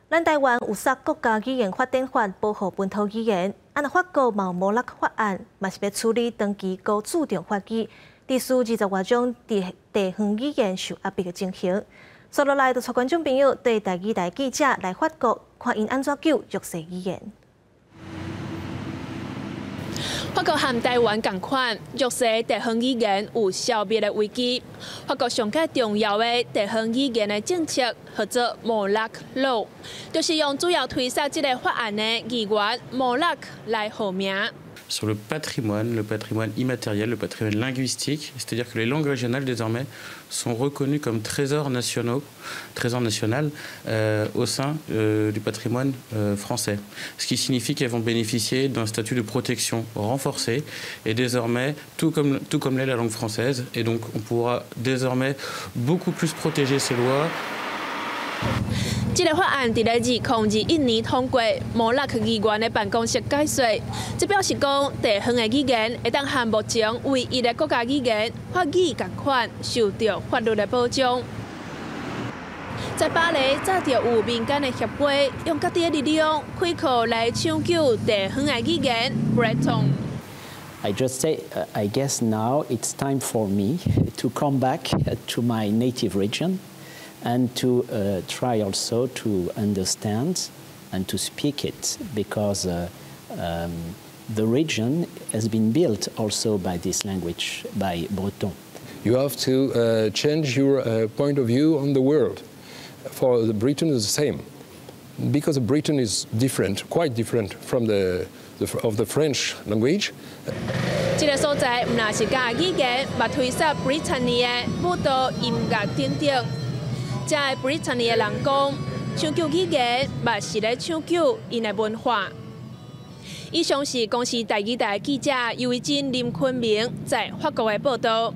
咱台灣有殺國家語言發展法保護本土語言，啊若法國嘛有摩洛克法案，嘛是欲處理長期高注重法語，致使20外種地方語言受壓迫的情形。接落來就帶觀眾朋友綴台語台記者來法國，看𪜶按怎救弱勢語言。法國和台灣仝款，弱勢地方語言有消滅的危機。法國上蓋重要的地方語言的政策，號做 Molac Law，就是用主要推捒這个法案的議員莫拉克來號名。 Sur le patrimoine, le patrimoine immatériel, le patrimoine linguistique, c'est-à-dire que les langues régionales désormais sont reconnues comme trésors nationaux, trésor national au sein du patrimoine français. Ce qui signifie qu'elles vont bénéficier d'un statut de protection renforcé et désormais, tout comme l'est la langue française, et donc on pourra désormais beaucoup plus protéger ces lois. 這个法案佇咧2021年通過，摩洛克議員的辦公室解說，這表示講地方的語言會當和目前唯一的國家語言法語仝款，受著法律的保障。在巴黎，早就有民間的協會用家己的力量開課來搶救地方的語言 Breton。 I just say, I guess now it's time for me to come back to my native region and to try also to understand and to speak it, because the region has been built also by this language, by Breton. You have to change your point of view on the world. For the Breton is the same, because Breton is different, quite different from the of the French language. 這个所在毋但是佮語言，嘛推捒 Brittany 的舞蹈、音樂等等。遮的 Brittany 的人講，搶救語言嘛是咧搶救𪜶的文化。以上是公視台語台記者尤維真、林坤明在法國的報導。